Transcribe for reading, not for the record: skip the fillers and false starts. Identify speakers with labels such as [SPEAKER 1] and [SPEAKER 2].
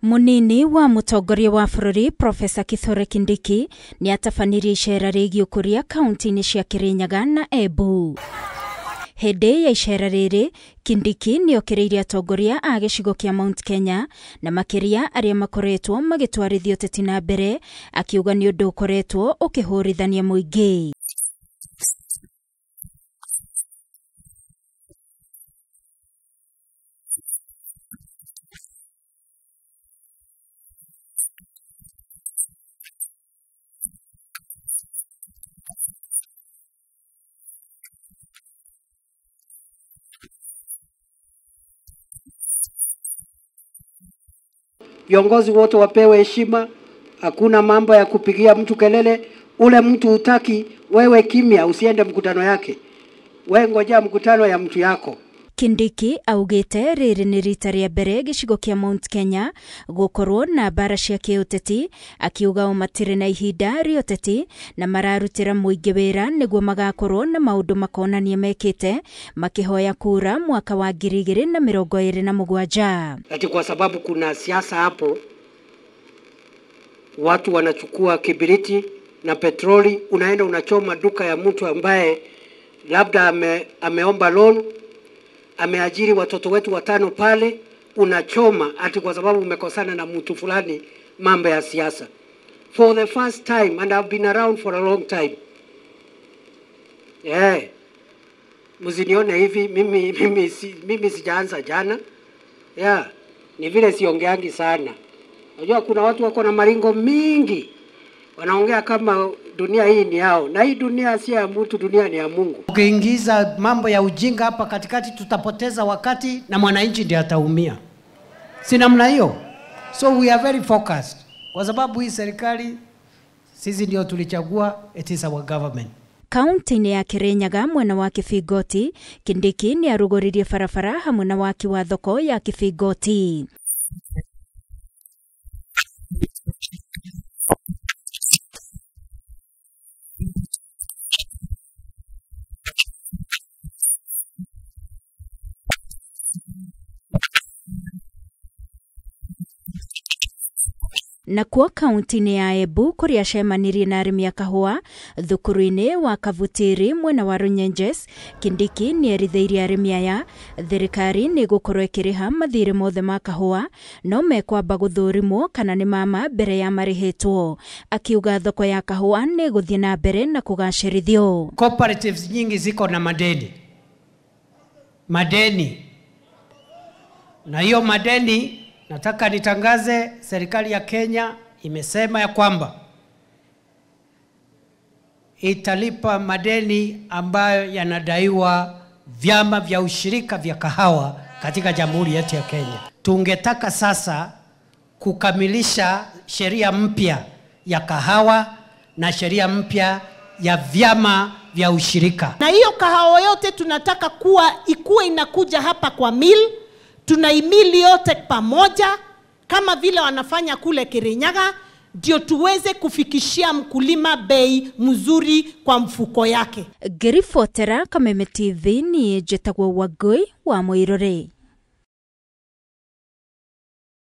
[SPEAKER 1] Munini wa mutongoria wa bũrũri Profesa Kithure Kindiki nĩatabanirie icera rĩgiĩ ũkũria kaunti-inĩ cia Kirinyaga na Embu. Hĩndĩ ya icera rĩrĩ, Kindiki nĩokĩrĩirie atongoria a gĩcigo kĩa Mount Kenya na makĩria arĩa makoretwo magĩtwarithia ũteti na mbere, akiuga nĩ ũndũ ũkoretwo ũkĩhũrithania mũingĩ.
[SPEAKER 2] Viongozi wote wapewe heshima, hakuna mambo ya kupigia mtu kelele. Ule mtu hutaki, wewe kimya, usiende mkutano yake. Wewe ngojea mkutano ya mtu yako.
[SPEAKER 1] Kindiki augite rĩrĩ nĩ rita rĩa mbere gĩcigo kĩa Mount Kenya gũkorwo na mbara cia kĩũteti, akiuga o matirĩ na ihinda rĩa ũteti na mararutĩra mũingĩ wĩra nĩguo magakorwo na maũndũ makonania mekĩte makĩhoya kura mwaka wa 2027.
[SPEAKER 2] Ati kwa sababu kuna siasa hapo, watu wanachukua kibiriti na petroli, unaenda unachoma duka ya mtu ambaye labda ameomba loan, ameajiri watoto wetu watano pale, unachoma ati kwa sababu umekosana na mtu fulani mambo ya siasa. For the first time, and I've been around for a long time. Yeah. Msinione hivi, mimi sijaanza jana. Yeah. Ni vile siongeangi sana. Unajua kuna watu wako na maringo mingi. Wanaongea kama dunia hii ni yao. Na hii dunia si ya mtu, dunia ni ya Mungu. Ukiingiza mambo ya ujinga hapa katikati tutapoteza wakati na mwananchi ndiye ataumia. Si namna hiyo? So we are very focused. Kwa sababu hii serikali sisi ndio tulichagua, it is our government.
[SPEAKER 1] Kaunti-inĩ ya Kirinyaga mwena wa Kibingoti, Kindiki nĩarugũririe barabara hamwe na waki wa thoko ya Kibingoti. Nakuo kaunti-inĩ ya Embu kũrĩa acemanirie na arĩmi a kahũa thukuru-inĩ wa Kavutiri mwena wa Runyenjes, Kindiki nĩerithĩirie arĩmi aya thirikari nĩ ĩgũkorwo ĩkĩrĩha mathirĩ mothe ma kahũa no mekwamba gũthũrimwo kana nĩ mama mbere ya marĩhĩtwo. Akiuga thoko ya kahũa nĩ ĩgũthiĩ na mbere na kũgacĩrithio.
[SPEAKER 2] Cooperatives nyingi ziko na madeni. Madeni. Na hiyo madeni nataka nitangaze, serikali ya Kenya imesema ya kwamba italipa madeni ambayo yanadaiwa vyama vya ushirika vya kahawa katika jamhuri yetu ya Kenya. Tungetaka sasa kukamilisha sheria mpya ya kahawa na sheria mpya ya vyama vya ushirika.
[SPEAKER 3] Na hiyo kahawa yote tunataka kuwa ikuwe inakuja hapa kwa mill. Tunaimili yote pamoja kama vile wanafanya kule Kirinyaga, ndio tuweze kufikishia mkulima bei mzuri kwa mfuko yake.
[SPEAKER 1] Ngĩribotera Kameme TV, niĩ njĩtagwo Wangũi wa Mũirũrĩ.